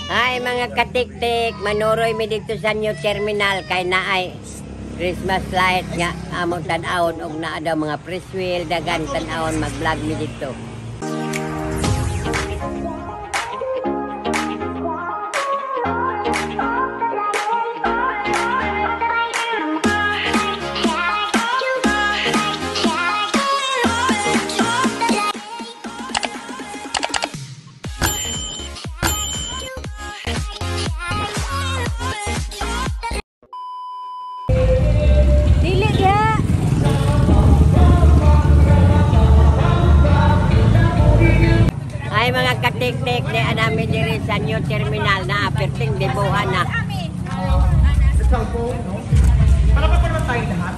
Hi mga katiktik, manuroy mi dito sa new terminal kay naay Christmas light nga among tan-awon og naa daw mga Ferris wheel, dagan tan-awon, mag-vlog mi dito. Ay mga katiktik, di namin diri sa new terminal na aperting dibuhan na. Para pa naman tayo lahat.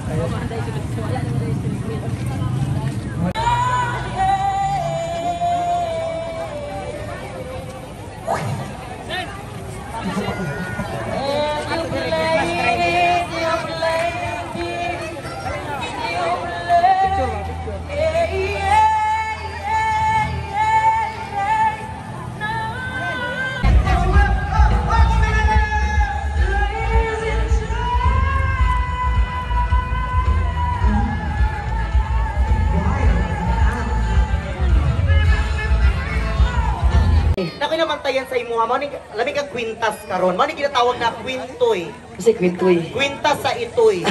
Namantayan sa imuha mo ni labi ka kwintas karon mo ni ginatawag na kwintoy. Kasi kwintoy. Kwintas sa itoy.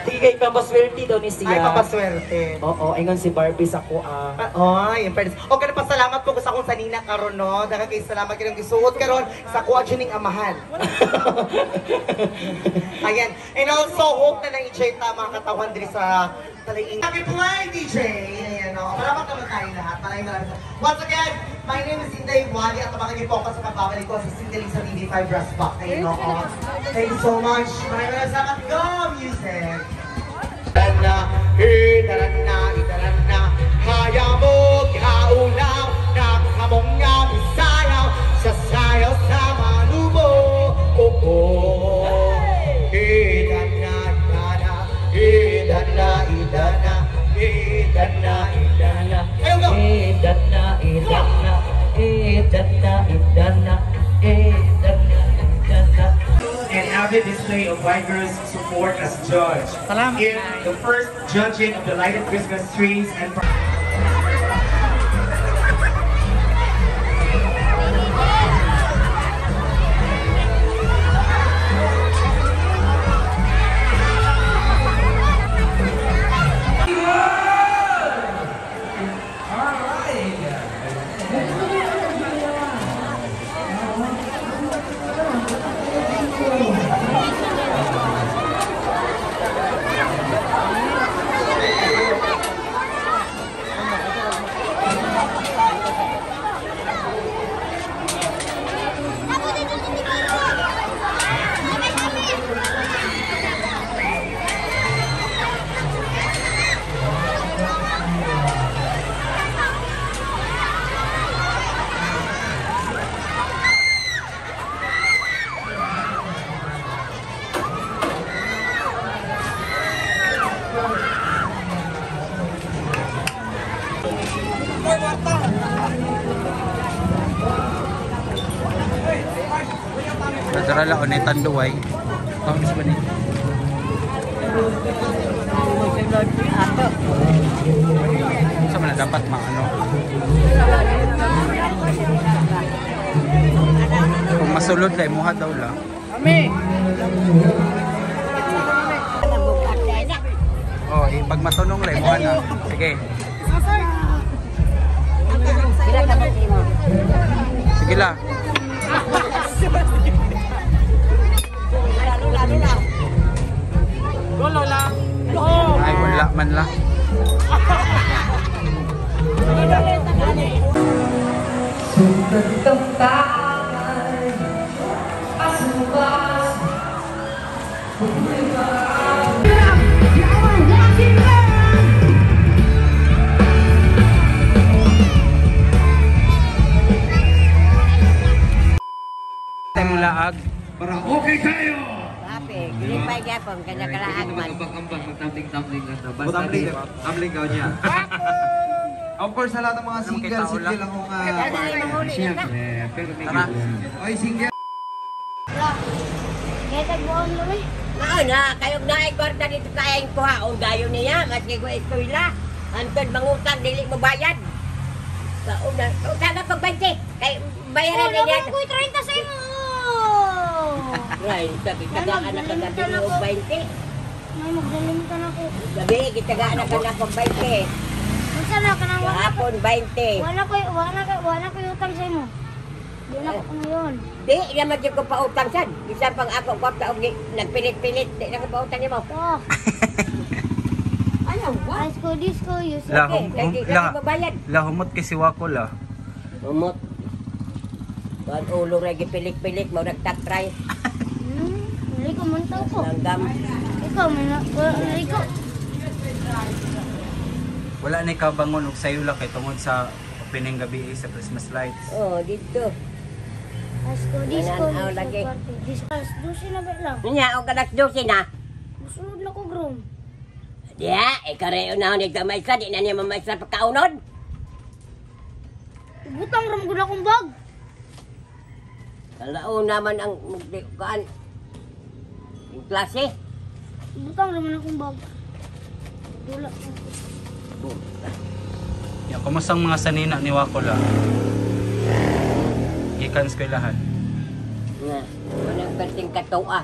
Sige kay pampaswerte daw ni siya. Ay, pampaswerte. Oo, ingon si Barbie sa kuha. Ay, in fairness. O kana pasalamat ko sa akong sanina karon no. Daghang kay salamat kanang gisuot karon sa kuha jud ning amahan. Ayan. And also hope na nang i-check ta mga katawhan diri sa Talaing. Happy play DJ. Ayan, no. Salamat naman tayo lahat. Maraming maraming. Once again, my name is Inday Wally at abangan niyo po ako sa pagbabalik ko sa Sindaling sa TV5 Brass Box. Ayun, no. Thank you so much. Maraming maraming salamat. Go music! Tara na, itara na, kaya mo kaulaw, nakamong nga misayaw, sasayaw sa manubo. Oo. Idana, idana, idana, idana, idana, idana. Ayaw, go! Idana, idana, idana, idana, idana, idana. And avid display of vigorous support as judge. Salamat. In the first judging of the lighted Christmas trees and Natural ako na tanduay. Tapos ba ni? Sa man dapat maano? Kung masulod lang, muha daw lang. Ami! Oh, eh, pag matunong lang, muha na. Sige. Sige lang. Go Lola! Oh. Ay, wala man lang. Tayong laag. Para okay tayo! Happy, gilipay gyapon kanya kalaag man. Ambang-ambang, magtambling-tambling lang na. Basta di, tambling ka niya. Of course, sa lahat ng mga Ano single, kita, Ola? single akong Tara. Oy, single. Kaya tagbuon lumi. Mao na, kayog na ay kwarta dito kaya yung kuha. O gayo niya, maski ko eskwela. Antod mangutang, dili mo bayad. Kauna, o sana pag 20. Kay bayaran Oh, na niya. naman ko'y 30 sa imo. Right, sabi tagaan na kagabi mo og 20. May magdalimutan ako. Gabi, gitagaan na ka na kog 20. Unsa na kanang wala Kahapon 20. wala ko'y utang sa imo. Di na ko ngayon. Di naman jud ko pautang sad. Bisan pang ako kwarta og nagpilit-pilit, di na ko pautang nimo. To. Ano wa? High school disco, you La, Okay, hum, kay hum, di la, ka bayad. la humot kay si Wako la. Umot. Kuan ulo ra gipilit-pilit mo nagtaktry. Liko man to ko. Langgam. Ikaw man na, liko. Wala na kabangon og sayo la kay tungod sa opening gabi eh, sa Christmas lights. Oh, dito. High school disco, Wala na, you lagi. party. Disco, alas 12 na ba lang? Nya og alas 12 na. Musunod na ko groom. Diya, ikareyo na ako nagdamaisa, di na niya mamaisa pagkaunod. Butang ram gud akong bag. Kalaon naman ang kaan, yung klase. Butang ram man akong bag. Dula. Ya, kumusta ang mga sanina ni Wako la? Gikan eskwelahan. Nga, walang perting katoa.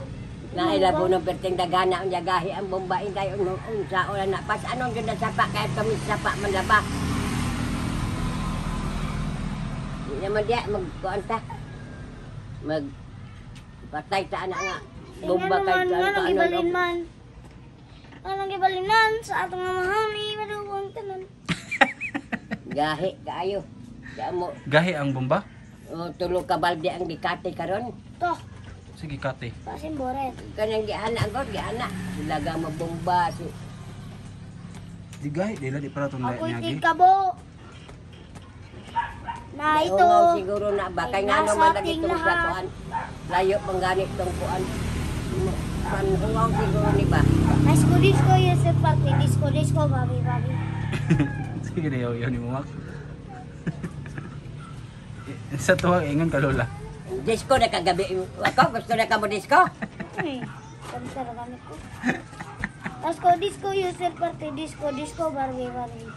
Nailabo ng perting dagana ang yagahi ang bombain tayo nung unsa o na pas anong yun na sapa kahit kami sapa man laba. Di naman diya magkuan ta. Mag patay ta ana nga. Bomba Tingnan kay naman, ano anong ano. gibalin man. Anong gibalinan sa atong mamahami, maduwang tanan. Gahi kaayo. Diya mo Gahi ang bomba? oh, tulo ka balde ang gikati karon. To, Sige kate. pasin boret. Kanang giana god giana. Sila ga mabomba si Di gahi dila di para tong Ako'y niya gi. tigkabo. Na ito. Ungaw siguro na ba kay Ay, ngano nasa man lagi ating tong sa lahat. kuan. Layo pang ganit tong kuan. Panhungaw siguro ni ba. High school disco, yes, party. Disco, disco, babi, babi. Sige na yaw ni mo Wak. Sa tuwang ingon ka lola. Disco na kagabi ako gusto na ka mo disco. Ay, kanta na kami ko. High school disco, user party. Disco, disco, Barbie, Barbie.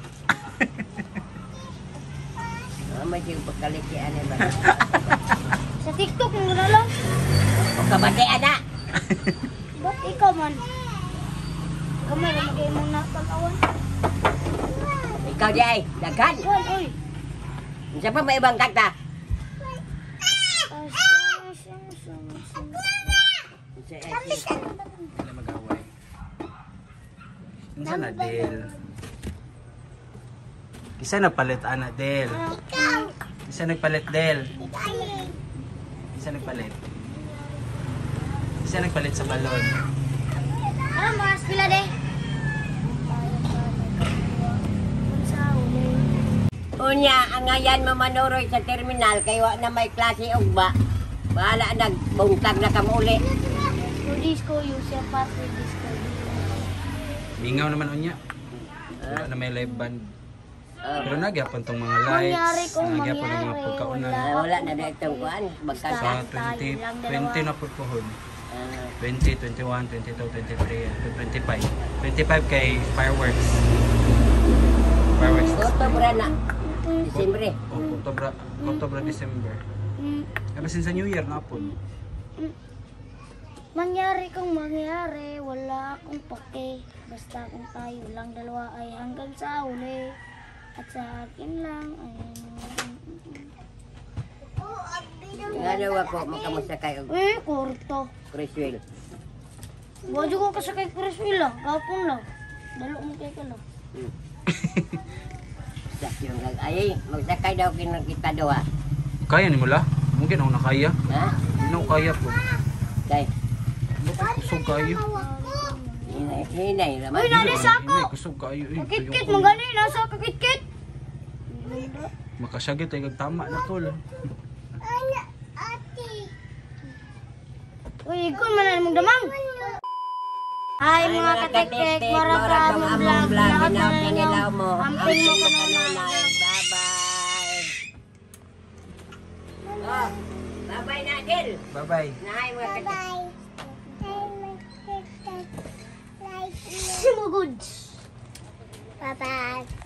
Ah, may siguro pagkaliki ani ba. Sa TikTok, mo na lang. O kabati ana. Ba't ikaw man? Kamay na magay mong napag-awan. Ikaw di ay daghan. Juan, oy. Unsa pa may ibang kanta? Unsa ay, Wala mag-away. Unsa na Del? Kisa nagpalit ana Del. Kisa nagpalit Del. Kisa nagpalit. Kisa nagpalit sa balon. Ano mga sila de? Unya ang ngayan mamanuroy sa terminal kay wa na may klase ugma. Bahala nagbuntag na kamuli. Disco, disco, user party, disco, disco. Mingaw naman unya. Wala na may live band. Pero nagyapon tong mga Mangyari lights, kung nagyapon ang mga mangyari, pagkaunan. wala. Ah, wala na na itong kuan magkanta. Sa 20, 20 na po pohon. Ah, 20, 21, 22, 23, 25. 25 kay fireworks. Fireworks. Oktobre na. Disembre. O, Oktobre, Oktobre, December. Ay, basin sa New Year na po. Mangyari kung mangyari, wala akong pake. Basta kung tayo lang dalawa ay hanggang sa uli. At sa akin lang ay... Ngano ako makamusta kayo Eh, korto. Chris Will. Wala ko kasi kay Chris Will ah. Gapon lang. Dalo mo kay ka lang. Sa yung ay magsakay daw kita doha. Kaya ni mo la? Mungkin ako nakaya. Ha? Hindi na ako kaya po. Kay Bakit kusog kayo? hinay hinay raman. Uy, nani sa ako! Hindi, kusog kayo. Eh, Kakitkit, Ayoko. mangani, nasa kakitkit! Makasyagit ay tama na tol. Uy, ikaw man na mong damang! Hi, mga katektek, mara ka tong among among vlog. vlog. Lahat Ginaw na ninyo. kanilaw mo. Amping mo Amping mo kanunay. kanunay. Bye-bye. Oh, bye-bye na, Del. Bye-bye. Nahay mga katektek. Sumugod. Bye-bye.